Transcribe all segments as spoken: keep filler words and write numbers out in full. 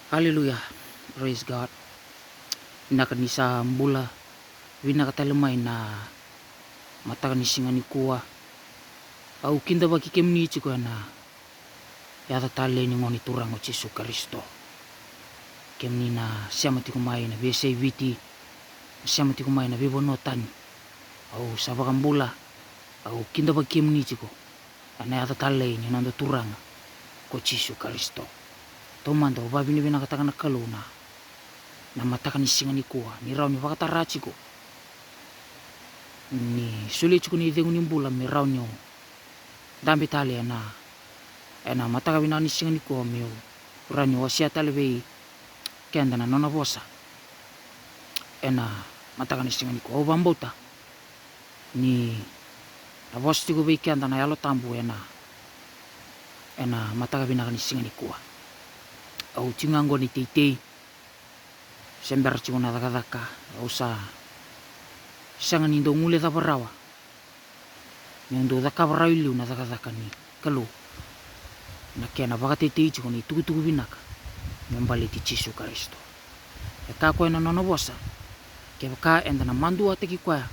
Haleluya. Praise God. Vinaka ni sa bula vinaka tale mai na mataka ni siga nikua. Au kidavaki kemuni tiko ena yaca talei ni Gone Turaga o Jisu Karisito. Kemuni na sema tiko mai na veiyasai Viti, na sema tiko mai na veivanua tani. Au sa vakabula, au kidavaki kemuni tiko ena yaca talei ni noda Turaga ko Jisu Karisito. Taumada au vavinavinakataka na Kalou na, na mataka ni siga nikua, ni rawa ni vakatara tiko, ni solia tiko na icegu ni bula me rawa ni o dabe tale ena, ena mataka vinaka ni siga nikua, meu rawa ni wasea tale vei keda na nona vosa ena mataka ni siga nikua. Au vakabauta ni na vosa tiko vei keda na Yalo Tabu ena, ena mataka vinaka ni siga nikua. Au tiko ga qo ni teitei, se bera tiko na cakacaka, au sa sega ni dau guilecava rawa meu dau cakava rawa i liu na cakacaka ni Kalou, na kena vakatetei tiko na itukutuku vinaka me baleti Jisu Karisito. E kaya o koya na nona vosa, kevaka eda na maduataki koya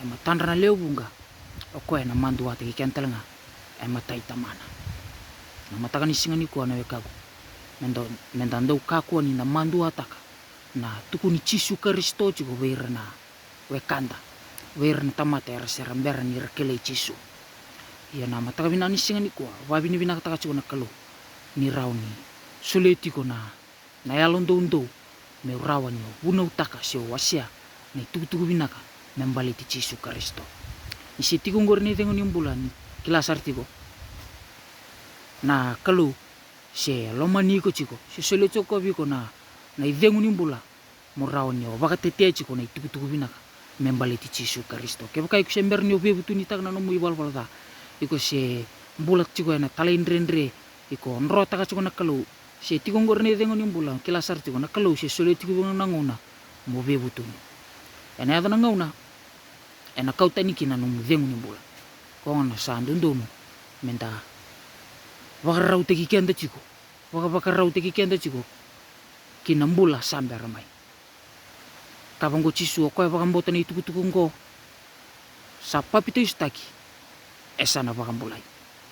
e matadra na lewe vuqa, o koya ena maduataki keda tale ga e matai Tamana. Na mataka ni siga nikua na wekaqu, meda, meda dau kakua ni da maduataka na tukuni Jisu Karisito tiko vei ira na wekada, vei ira na tamata era se ra bera ni ra kilai Jisu. Ia na mataka vinaka ni siga nikua, vavinavinakataka tiko na Kalou ni rawa ni solia tiko na, na yalo doudou meu rawa ni o vunautaka se o wasea na itukutuku vinaka me baleti Jisu Karisito. Ni se tiko qori na icegu ni bula, ni kila sara tiko na Kalou se lomani iko tiko, se solia tiko vei iko na, na icegu ni bula mo rawa ni o vakatetea tiko na itukutuku vinaka me baleti Jisu Karisito. Kevaka iko se bera ni o veivutunitaka na nomu ivalavala ca, iko se bula tiko ena talaidredre, iko drotaka tiko na Kalou, se tiko qori na icegu ni bula, kila sara tiko na Kalou se solia tiko vei iko na gauna mo veivutuni. Ena yaco na gauna ena kau tani kina na nomu icegu ni bula. Koya gona sa dodonu meda vakarautaki keda tiko, vakavakarautaki keda tiko ki na bula sa bera mai. Kaya vaqo o Jisu, o koya vakabauta na itukutuku oqo, sa papitaisotaki, e sa na vakabulai.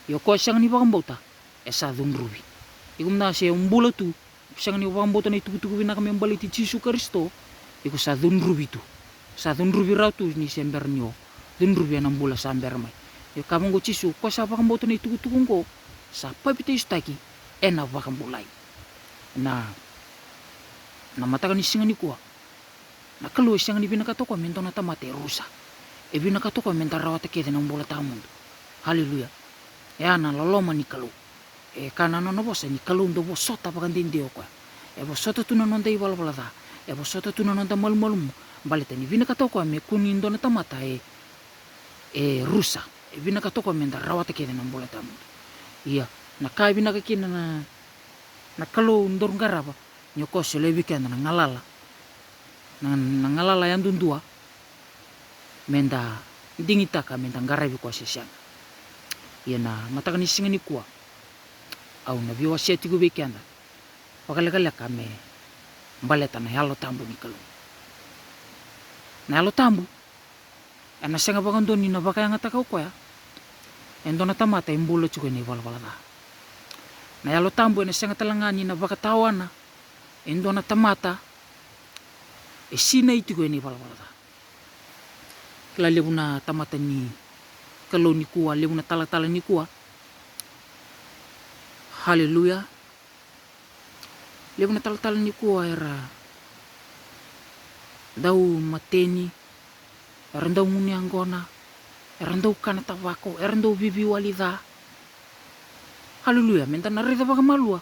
Ia o koya sega ni vakabauta, e sa cudruvi. Iko mada se o bula tu, sega ni vakabauta na itukutuku vinaka me baleti Jisu Karisito, iko sa cudruvi tu. Sa cudruvi rawa tu ni se bera ni o cudruvi ena bula sa bera mai. Ia kaya vaqo o Jisu, o koya sa vakabauta na itukutuku oqo, sa papitaisotaki, ena vakabulai. Na, na mataka ni siga nikua, na Kalou e sega ni vinakata o koya me dua na tamata e rusa. E vinakata o koya meda rawata kece na bula tawamudu. Haleluya. E a na loloma ni Kalou. E kaya na nona vosa ni Kalou dau vosota vakadede o koya. E vosota tu na noda ivalavala ca, e vosota tu na noda malumalumu, baleta ni vinakata o koya me kua ni dua na tamata e, e rusa. E vinakata o koya meda rawata kece na bula tawamudu. Ia, na ka e vinaka kina na, na Kalou daru qarava, ni o koya solia vei keda na galala, na, na galala yadudua, meda digitaka meda qaravi koya se sega. Ia na mataka ni siga nikua, au na veiwasea tiko vei keda vakalekaleka me baleta na Yalo Tabu ni Kalou. Na Yalo Tabu ena sega vakadua ni na vakayagataka o koya e dua na tamata e bula tiko ena ivalavala ca. Na Yalo Tabu ena sega tale ga ni na vakatawana e dua na tamata e sinai tiko ena ivalavala ca. Kila levu na tamata ni Kalou nikua, levu na talatala nikua. Haleluya. Levu na talatala nikua era dau mateni, era dau gunu yaqona, era dau kana tavako, era dau veiwali ca. Haleluya, meda na raica vakamalua.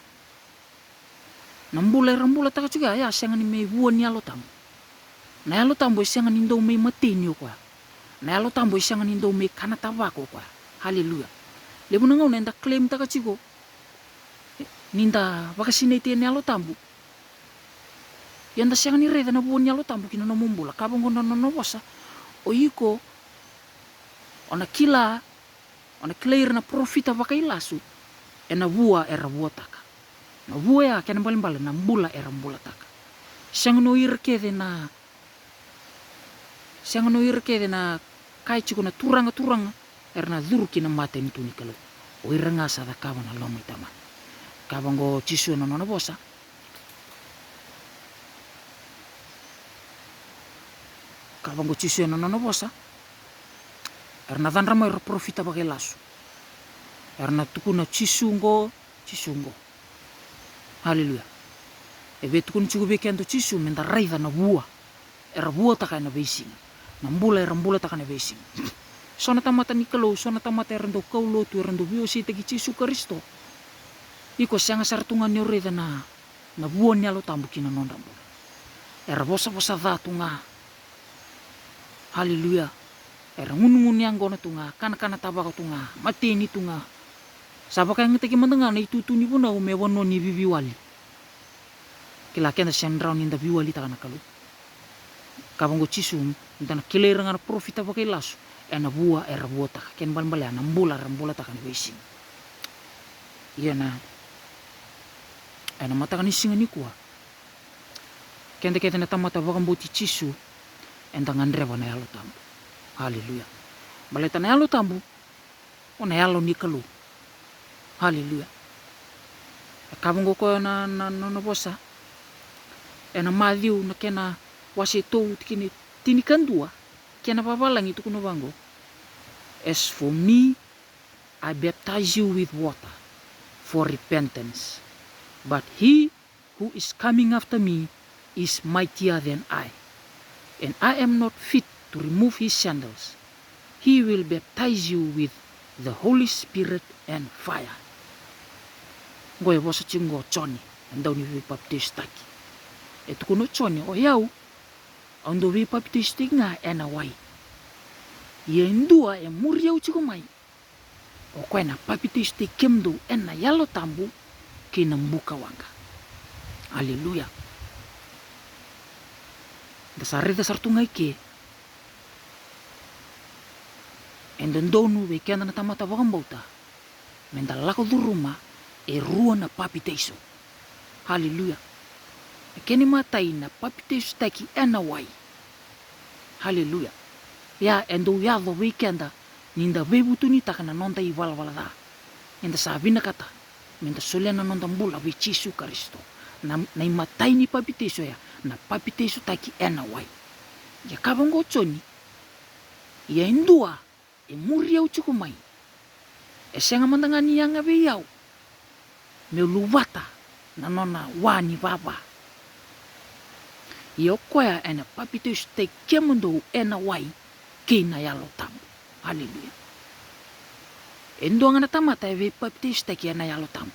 Na bula era bulataka tiko ya, ya sega ni mai vua ni Yalo Tabu. Na Yalo Tabu e sega ni dau mai mateni o koya. Na Yalo Tabu e sega ni dau mai kana tavako o koya. Haleluya. Levu na gauna eda claimtaka tiko ni da vakasinaiti ena Yalo Tabu. Ia da sega ni raica na vua ni Yalo Tabu ki na nomu bula. Kaya vaqo na nona vosa, o iko o na kila, o na kilai ira na parofita vakailasu ena vua era vuataka. Na vua ya kena ibalebale na bula era bulataka. Sega ni o ira kece na, sega ni o ira kece na kaya tiko na turaga, turaga, era na curu ki na matanitu ni Kalou. O ira ga sa cakava na loma i Tamana. Kaya vaqo o Jisu ena nona vosa. Kaya vaqo o Jisu ena nona vosa. Era na cadra mai o ira na parofita vakailasu. Era na tukuna, Jisu qo, Jisu qo. Aleluya. E via tukuna tiko vei keda o Jisu meda raica na vua era vuataka ena veisiga, na bula era bulataka ena veisiga. So na tamata ni Kalou, so na tamata era dau kaulotu, era dau veiwaseitaki Jisu Karisito. Iko sega sara tu ga ni o raica na, na vua ni Yalo Tabu ki na nodra bula. Era vosavosa ca tu ga. Aleluya. Era gunugunu yaqona tu ga, kanakana tavako tu ga, mateni tu ga. Sa vakayagataki mada ga na itutu ni vunau me vanua ni veiwali. Kila, keda sega ni rawa ni da veiwalitaka na Kalou. Kaya vaqo o Jisu, da na kilai ira ga na parofita vakailasu ena vua era vuataka. Kena ibalebale ya na bula era bulataka ena veisiga. Ia na, ena mataka ni siga nikua, keda kece na tamata vakabauti Jisu, eda gadreva na Yalo Tabu. Aleluya. Baleta na Yalo Tabu o na Yalo ni Kalou. Aleluya. E kaya vaqo o koya na, na, na nona vosa ena Maciu na kena wase tolu, tikina e tinikadua, kena vavalagi tukuna vaqo, "As for me, I baptize you with water for repentance, but he who is coming after me is mightier than I, and I am not fit to remove his sandals. He will baptize you with the Holy Spirit and fire." Qo e vosa tiko qo o Joni, e dau ni veipapitaisotaki. E tukuna o Joni, "O yau, au dau veipapitaisotaki ga ena wai. Ia e dua e muri au tiko mai, o koya na papitaisotaki kemudou ena Yalo Tabu kei na buka waqa." Aleluya. Da sa raica sara tu ga i ke, e dodonu vei keda na tamata vakabauta meda lako curuma e rua na papitaiso. Aleluya. E kena imatai na papitaisotaki ena wai. Aleluya. Ia e dau yaco vei keda ni da veivutunitaka na noda ivalavala ca. Eda sa vinakata meda solia na noda bula vei Jisu Karisito. Na, na imatai ni papitaiso ya, na papitaisotaki ena wai. Ia kaya vaqo o Joni, "Ia e dua e muri au tiko mai. E sega mada ga ni yaga vei au meu luvata na nona wa ni vava. Ia o koya ena papitaisotaki kemudou ena wai kei na Yalo Tabu." Aleluya. E dua ga na tamata e veipapitaisotaki ena Yalo Tabu.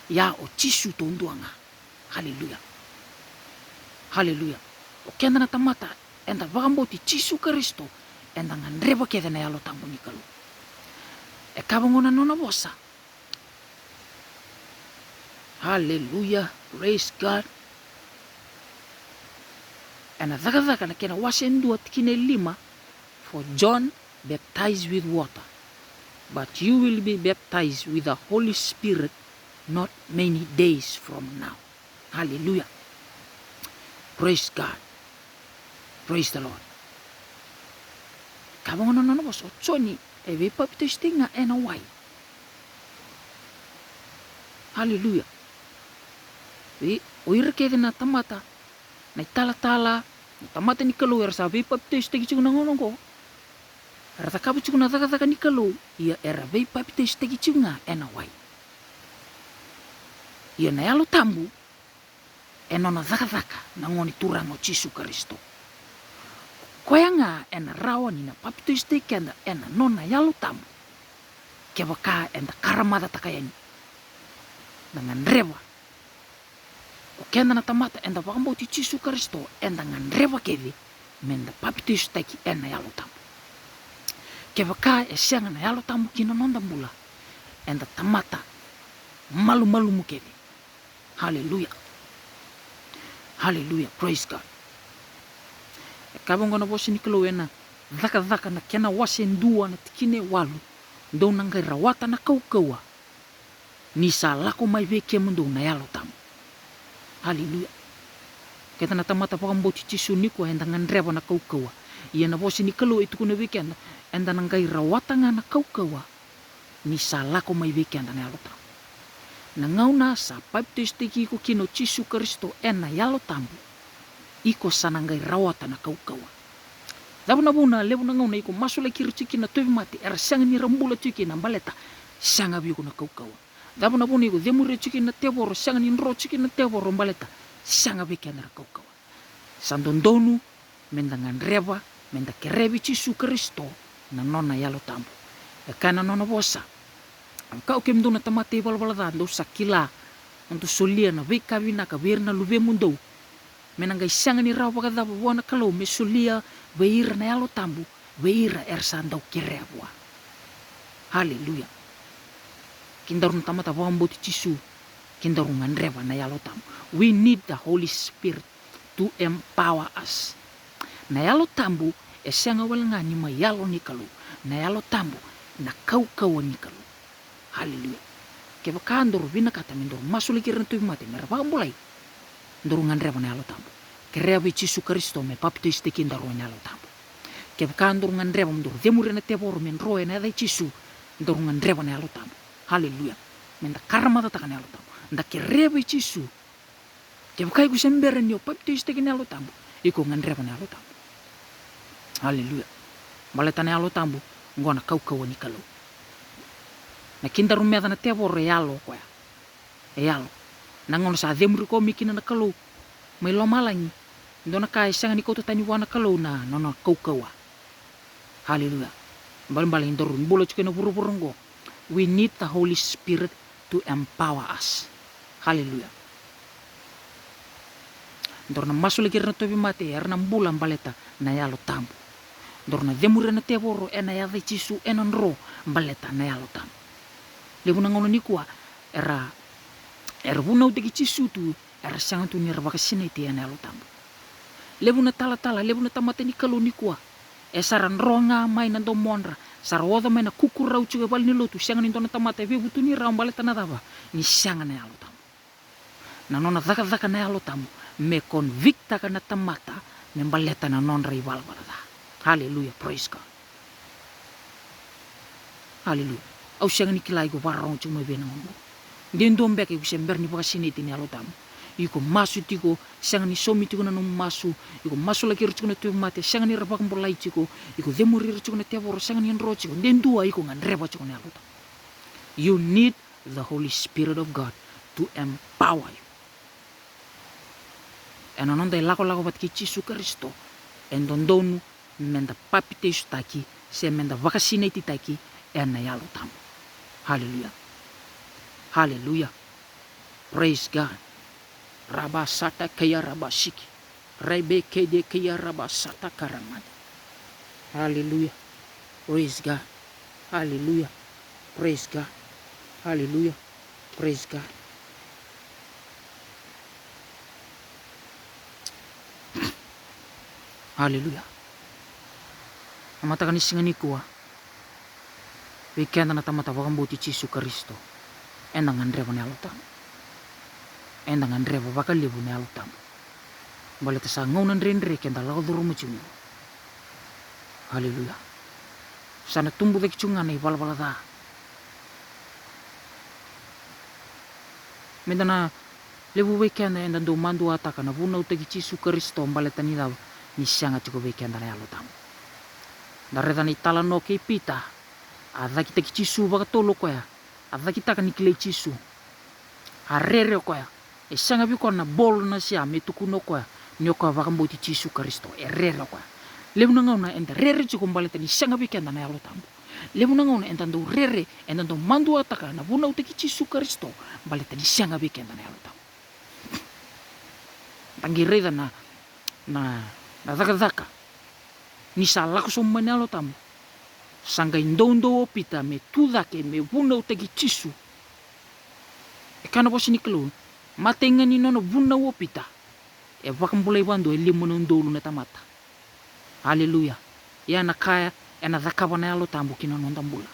Ia o Jisu taudua ga. Aleluya. Aleluya. O keda na tamata eda vakabauti Jisu Karisito, eda gadreva kece na Yalo Tabu ni Kalou. E kaya vaqo na nona vosa. Aleluya. Praise God. Ena Cakacaka na kena wase dua, tikina e lima, "For John baptized with water, but you will be baptized with the Holy Spirit not many days from now." Aleluya. Praise God. Praise the Lord. Kaya vaqo na nona vosa, o Joni e veipapitaisotaki ga ena wai. Aleluya. Vei o ira kece na tamata, na italatala, na tamata ni Kalou era sa veipapitaisotaki tiko na gauna oqo, era cakava tiko na cakacaka ni Kalou, ia era veipapitaisotaki tiko ga ena wai. Ia na Yalo Tabu e nona cakacaka na Gone Turaga o Jisu Karisito. Koya ga ena rawa ni na papitaisotaki keda ena nona Yalo Tabu, kevaka eda karamacataka yani. Da gadreva. O keda na tamata eda vakabauti Jisu Karisito, eda gadreva kece meda papitaisotaki ena Yalo Tabu. Kevaka e sega na Yalo Tabu ki na noda bula, eda tamata malumalumu kece. Haleluya. Haleluya. Praise God. E kaya vaqo na vosa ni Kalou ena Cakacaka na kena wase dua na tikina e walu, "Dou na qai rawata na kaukauwa Ni sa lako mai vei kemudou na Yalo Tabu. Haleluya. Keda na tamata vakabauti Jisu nikua eda gadreva na kaukauwa. Ia na vosa ni Kalou e tukuna vei keda, eda na qai rawata ga na kaukauwa ni sa lako mai vei keda na Yalo Tabu. Na gauna sa papitaisotaki iko kina o Jisu Karisito ena Yalo Tabu, iko sa na qai rawata na kaukauwa. Cava na vuna levu na gauna iko masulaki ira tiko kina na tauvimate era sega ni ra bula tiko kina? Baleta sega vei iko na kaukauwa. Cava na vuna iko cemuri tiko kina na tevoro, sega ni dro tiko kina na tevoro? Baleta sega vei keda na kaukauwa. Sa dodonu meda gadreva, meda kerea vei Jisu Karisito na nona Yalo Tabu. E kaya na nona vosa, au kaya, o kemudou na tamata ivalavala ca, dou sa kila mo dou solia na veika vinaka vei ira na luvemudou, me na qai sega ni rawa vakacava vua na Kalou me solia vei ira na Yalo Tabu vei ira era sa dau kerea vua. Haleluya. Kedaru na tamata vakabauti Jisu, kedaru gadreva na Yalo Tabu. We need the Holy Spirit to empower us. Na Yalo Tabu e sega wale ga ni mai Yalo ni Kalou. Na Yalo Tabu na kaukauwa ni Kalou. Haleluya. Kevaka daru vinakata me daru masulaki ira na tauvimate me ra vakabulai, daru gadreva na Yalo Tabu. Kerea vei Jisu Karisito me papitaisotaki daru ena Yalo Tabu. Kevaka daru gadreva me daru cemuri na tevoro me dro ena yaca i Jisu, daru gadreva na Yalo Tabu. Haleluya. Meda karamacataka na Yalo Tabu, da kerea vei Jisu. Kevaka iko se bera ni o papitaisotaki na Yalo Tabu, iko gadreva na Yalo Tabu. Haleluya. Baleta na Yalo Tabu oqo na kaukauwa ni Kalou. Na kedaru meca na tevoro e yalo o koya. E yalo. Na gauna sa cemuri koya mai kina na Kalou mai lomalagi, dua na ka e sega ni kauta tani vua na Kalou na nona kaukauwa. Haleluya. Balebale ni daru bula tiko ena vuravura oqo, we need the Holy Spirit to empower us. Haleluya. Daru na masulaki ira na tauvimate era na bula baleta na Yalo Tabu. Daru na cemuri ira na tevoro ena yaca i Jisu, ena dro, baleta na Yalo Tabu. Levu na gauna nikua era, era vunautaki Jisu tu, era sega tu ni ra vakasinaiti ena Yalo Tabu. Levu na talatala, levu na tamata ni Kalou nikua e sa ra dro ga mai na domodra, sa ra oca mai na kukurau tiko e valenilotu, sega ni dua na tamata e veivutuni rawa. Baleta na cava? Ni sega na Yalo Tabu. Na nona cakacaka na Yalo Tabu me convictaka na tamata me baleta na nodra ivalavala ca. Haleluya, praise God. Haleluya. Au sega ni kila iko vakarorogo tiko mai vei na gauna oqo. De dua beka iko se bera ni vakasinaiti ena Yalo Tabu. Iko masu tiko, sega ni saumi tiko na nomu masu. Iko masulaki ira tiko na tauvimate, sega ni ra vakabulai tiko. Iko cemuri ira tiko na tevoro, sega ni dro tiko. De dua iko gadreva tiko na Yalo Tabu. You need the Holy Spirit of God to empower you. Ena noda ilakolako vata kei Jisu Karisito, e dodonu meda papitaisotaki se meda vakasinaititaki ena Yalo Tabu. Haleluya. Haleluya. Praise God. Rabasata keya rabasiki. Raibe kede keya rabasata karamani. Haleluya. Praise God. Haleluya. Praise God. Haleluya. Praise God. Haleluya. Na mataka ni siga nikua, vei keda na tamata vakabauti Jisu Karisito, eda gadreva na Yalo Tabu. Eda gadreva vakalevu na Yalo Tabu. Baleta sa gauna dredre keda lako curuma tiko. Haleluya. Sa na tubu cake tiko ga na ivalavala ca. Meda na, levu vei keda eda dau maduataka na vunautaki Jisu Karisito baleta ni cava? Ni sega tiko vei keda na Yalo Tabu. Da raica na italanoa kei Pita, a cakitaki Jisu vakatolu o koya, a cakitaka ni kilai Jisu. A rere o koya. E sega vei koya na bolo na sea me tukuna o koya ni o koya vakabauti Jisu Karisito. E rere o koya. Levu na gauna eda rere tiko baleta ni sega vei keda na Yalo Tabu. Levu na gauna eda dau rere, eda dau maduataka na vunautaki Jisu Karisito baleta ni sega vei keda na Yalo Tabu. Da qai raica na, na, na cakacaka ni sa lako sobu mai na Yalo Tabu. Sa qai doudou o Pita me tu cake me vunautaki Jisu. E kaya na vosa ni Kalou, matai ga ni nona vunau o Pita, e vakabulai vakadua e lima na udolu na tamata. Aleluya. Ia na ka ena cakava na Yalo Tabu ki na noda bula.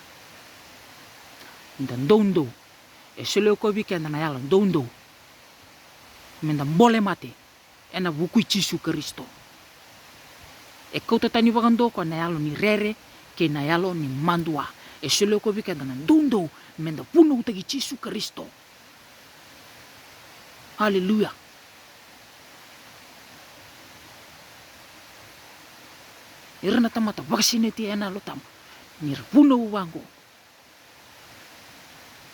Da doudou E solia o koya vei keda na yalo doudou meda bole mate ena vuku i Jisu Karisito. E kauta tani vakadua o koya na yalo ni rere kei na yalo ni madua. E solia o koya vei keda na doudou meda vunautaki Jisu Karisito. Aleluya. Ira na tamata vakasinaiti ena Yalo Tabu ni ra vunau vaqo,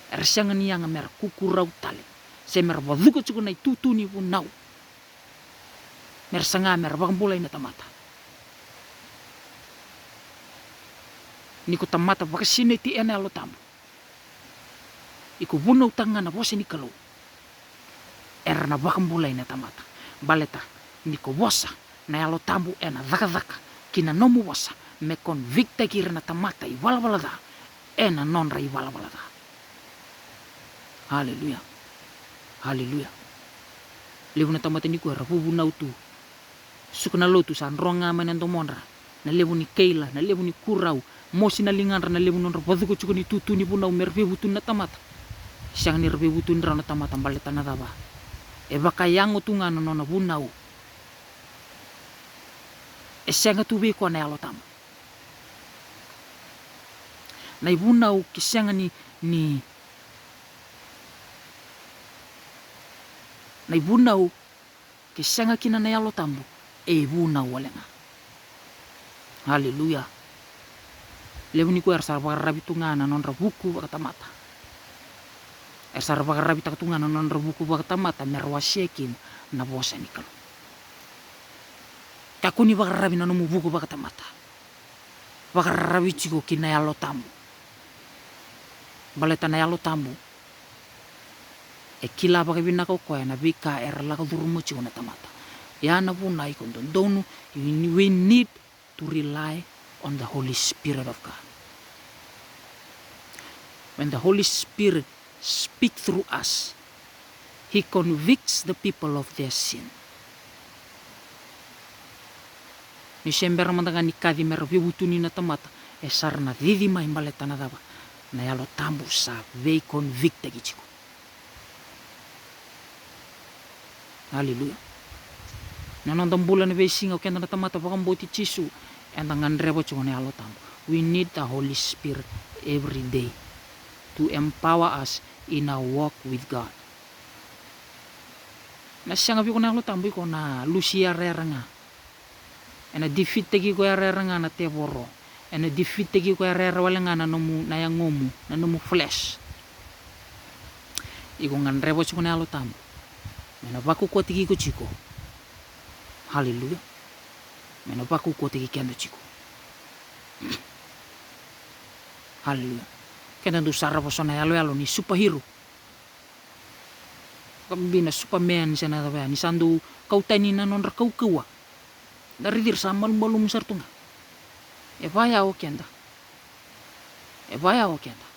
era sega ni yaga mera kukurau tale se mera vacuka tiko na itutu ni vunau, mera saga mera vakabulai na tamata. Ni ko tamata vakasinaiti ena Yalo Tabu, iko vunautaka ga na vosa ni Kalou, era na vakabulai na tamata. Baleta ni ko vosa, na Yalo Tabu ena cakacaka ki na nomu vosa me convictaki ira na tamata ivalavala ca ena nodra ivalavala ca. Aleluya. Aleluya. Levu na tamata nikua era vuvunau tu. Suka na lotu sa dro ga mai na domodra. Na levu ni keila, na levu ni kurau, mosi na ligadra na levu nodra vacuka tiko ni tutu ni vunau mera veivutuni na tamata. Sega nira veivutuni rawa na tamata baleta na cava? E vakayago tu ga na nona vunau. E sega tu vei koya na Yalo Tabu. Na ivunau ke sega ni, ni, na ivunau ke sega kina na Yalo Tabu, e ivunau wale ga. Aleluya. Levu nikua era sa vakararavi tu ga na nodra vuku vakatamata. Era sa vakararavitaka tu ga na nodra vuku vakatamata mera wasea kina na vosa ni Kalou. Kakua ni vakararavi na nomu vuku vakatamata. Vakararavi tiko ki na Yalo Tabu. Baleta na Yalo Tabu e kila vakavinaka o koya na veika era lako curuma tiko na tamata. Ya na vuna iko dodonu, you, we need to rely on the Holy Spirit of God. When the Holy Spirit speak through us, he convicts the people of their sin. Ni se bera mada ga ni kaci mera veivutuni na tamata, e sa ra na cici mai baleta na cava? Na Yalo Tabu sa veiconvictaki tiko. Aleluya. Na noda bula na veisiga, o keda na tamata vakabauti Jisu, eda gadreva tiko na Yalo Tabu. We need the Holy Spirit every day to empower us in our walk with God. Na sega vei iko na Yalo Tabu, iko na lusi yarayara ga. Ena defeat-taki iko yarayara ga na tevoro. Ena defeat-taki iko yarayara wale ga na nomu, na yagomu, na nomu flesh. Iko gadreva tiko na Yalo Tabu me na vakaukauwataki iko tiko. Haleluya. Me na vakaukauwataki keda tiko. Haleluya. Keda dau sarava so na yaloyalo ni superhero. Vakabibi na Superman se na cava ya, ni sa dau kau tani na nodra kaukauwa. Da raici ira sa malumalumu sara tu ga. E vaya o keda. E vaya o keda.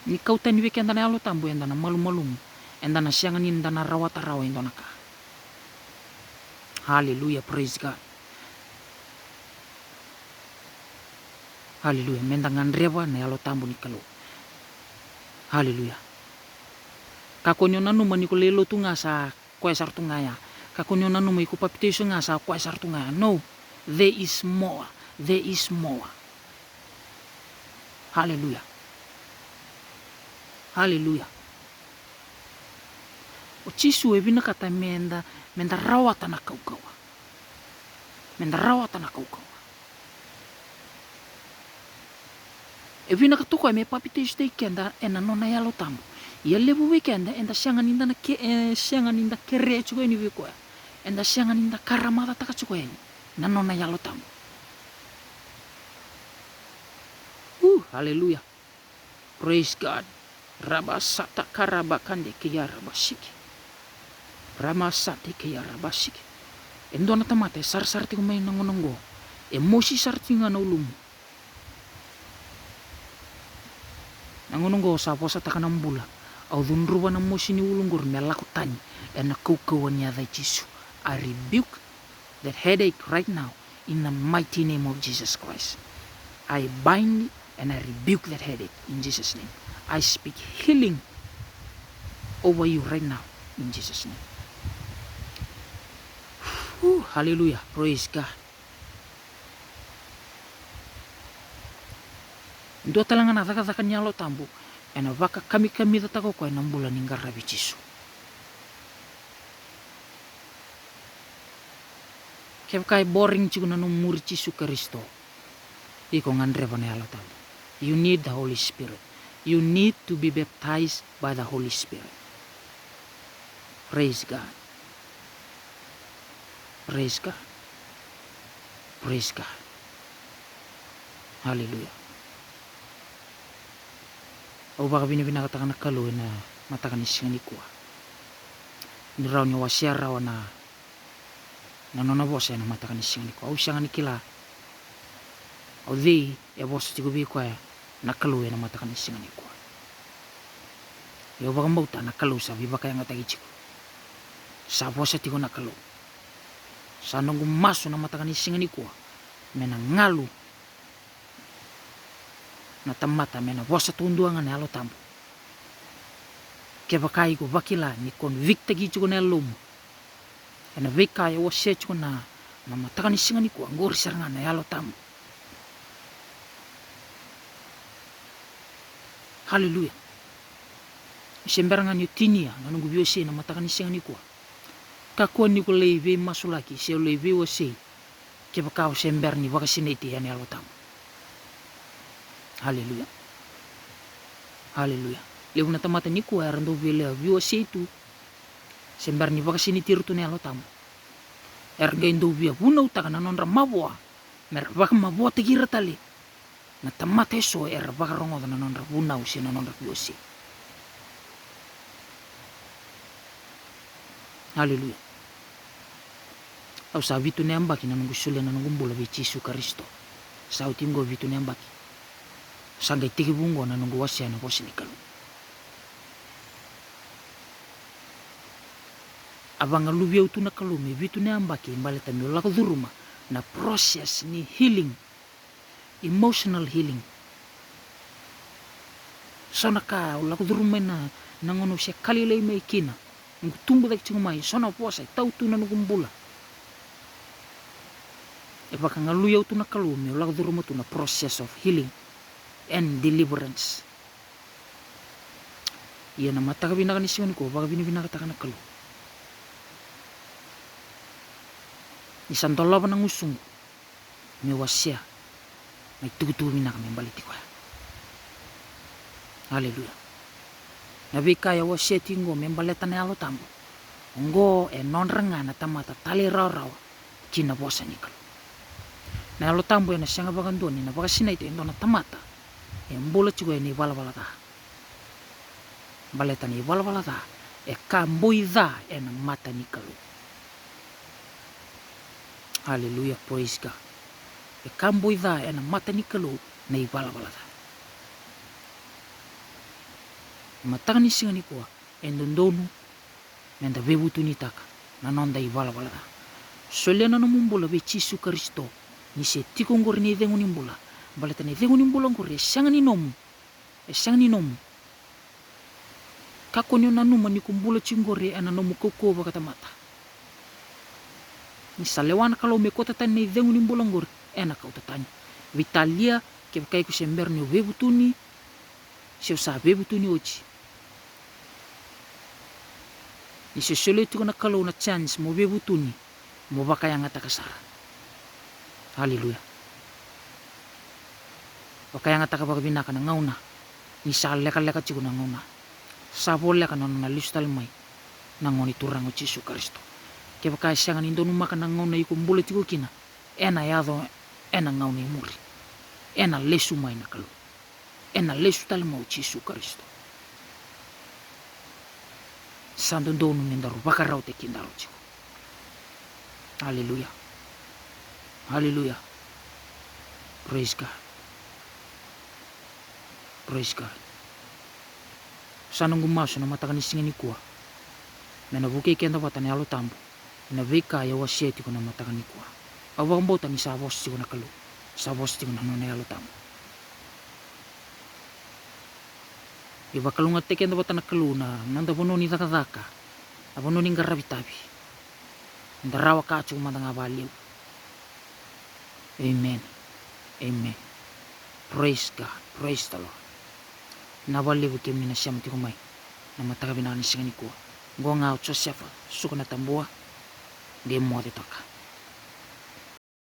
Ni kau tani vei keda na Yalo Tabu, eda na malumalumu. Eda na sega ni da na rawata rawa e dua na ka. Haleluya, praise God. Haleluya. Meda gadreva na Yalo Tabu ni Kalou. Haleluya. Kakua ni o nanuma ni ko lai lotu ga sa koya sara tu ga ya. Kakua ni o nanuma iko papitaiso ga sa koya sara tu ga ya. No. There is more. There is more. Haleluya. Haleluya. O Jisu e vinakata meda, meda rawata na kaukauwa. Meda rawata na kaukauwa. E vinakata o koya me papitaisotaki keda ena nona Yalo Tabu. Ia levu vei keda eda sega ni da na ke, e, sega ni da kerea tiko yani vei koya. Eda sega ni da karamacataka tiko yani na nona Yalo Tabu. Uh, haleluya. Praise God. Rabasata karabakande keya rabasiki. Ramasate keya rabasiki. E dua na tamata e sarasara tiko mai na gauna oqo. E mosi sara tiko ga na ulumu. Na gauna oqo sa vosataka na bula. Au cudruva na mosi ni ulu qori me lako tani ena kaukauwa ni yaca i Jisu. I rebuke that headache right now in the mighty name of Jesus Christ. I bind and I rebuke that headache in Jesus' name. I speak healing over you right now in Jesus' name. Whew, hallelujah. Praise God. Dua tale ga na cakacaka ni Yalo Tabu ena vakakamikamicataka o koya na bula ni qaravi Jisu. Kevaka e boring tiko na nomu muri Jisu Karisito, iko gadreva na Yalo Tabu. You need the Holy Spirit. You need to be baptized by the Holy Spirit. Praise God. Praise God. Praise God. Hallelujah. Au vakavinavinakataka na Kalou ena mataka ni siga nikua, ni rawa ni wasea rawa na, na nona vosa ena mataka ni siga nikua. Au sega ni kila o cei e vosa tiko vei koya na Kalou ena mataka ni siga nikua. Ia au vakabauta na Kalou sa veivakayagataki tiko. Sa vosa tiko na Kalou. Sa noqu masu na mataka ni siga nikua me na galu na tamata me na vosa taudua ga na Yalo Tabu. Kevaka iko vakila ni convictaki tiko na yalomu ena veika e wasea tiko na, na mataka ni siga nikua, qori sara ga na Yalo Tabu. Haleluya. Se bera ga ni o tinia na noqu veiwasei na mataka ni siga nikua, kakua ni ko lai veimasulaki se o lai veiwasei kevaka o se bera ni vakasinaiti ena Yalo Tabu. Haleluya. Haleluya. Levu na tamata nikua era dau via lai veiwasei tu, se bera ni vakasinaiti ira tu na Yalo Tabu. Era qai dau via vunautaka na nodra mavoa mera vakamavoataki ira tale na tamata eso era vakarogoca na nodra vunau se na nodra veiwasei. Haleluya. Au sa vitu na yabaki na noqu solia na noqu bula vei Jisu Karisito. Sa oti qo vitu na yabaki. Sa qai tekivu qo na noqu wasea na vosa ni Kalou. A vagaluvi au tu na Kalou me vitu na yabaki baleta meu lako curuma na process ni healing, emotional healing. So na ka au lako curuma mai na, na gauna au se ka lailai mai kina, noqu tubu cake tiko mai, so na vosa e tau tu na noqu bula. E vakagalui au tu na Kalou meu lako curuma tu na process of healing and deliverance. Ia na mataka vinaka ni siga nikua, au vakavinavinakataka na Kalou ni sa dolava na gusuqu meu wasea na itukutuku vinaka me baleti koya. Aleluya. Na veika e wasea tiko qo me baleta na Yalo Tabu, oqo e nodra ga na tamata talairawarawa ki na vosa ni Kalou. Na Yalo Tabu ena sega vakadua ni na vakasinaiti e dua na tamata e bula tiko ena ivalavala ca. Baleta na ivalavala ca e ka boi ca ena mata ni Kalou. Aleluya, praise God. E ka boi ca ena mata ni Kalou na ivalavala ca. Mataka ni siga nikua, e dodonu meda veivutunitaka na noda ivalavala ca. Solia na nomu bula vei Jisu Karisito ni se tiko oqori na icegu ni bula. Baleta na icegu ni bula oqori e sega ni nomu. E sega ni nomu. Kakua ni o nanuma ni ko bula tiko oqori ena nomu kaukauwa vakatamata. Ni sa lewa na Kalou me kauta tani na icegu ni bula oqori, ena kauta tani. Veitalia, kevaka iko se bera ni o veivutuni se o sa veivutuni oti, ni se solia tiko na Kalou na chance mo veivutuni, mo vakayagataka sara. Aleluya. Vakayagataka vakavinaka na gauna, ni sa lekaleka tiko na gauna. Sa voleka na nona lesu tale mai na Gone Turaga o Jisu Karisito. Kevaka e sega ni donumaka na gauna iko bula tiko kina, ena yaco ena gauna i muri. Ena lesu mai na Kalou. Ena lesu tale mai o Jisu Karisito. Sa dodonu me daru vakarautaki daru tiko. Aleluya. Aleluya. Praise God. Praise God. Sa noqu masu na mataka ni siga nikua me na vukei keda vata na Yalo Tabu ena veika e wasea tiko na mataka nikua. Au vakabauta ni sa vosa tiko na Kalou, sa vosa tiko na nona Yalo Tabu. Qai vakalougatataki keda vata na Kalou na noda vanua ni cakacaka, na vanua ni qaravi tavi. Da rawa ka tiko mada ga vakalevu. Amen. Amen. Praise God. Praise the Lord. Na vakalevu kemuni na sema tiko mai na mataka vinaka ni siga nikua. Qo ga o Josefa Suka na Tabua. Qai moce toka.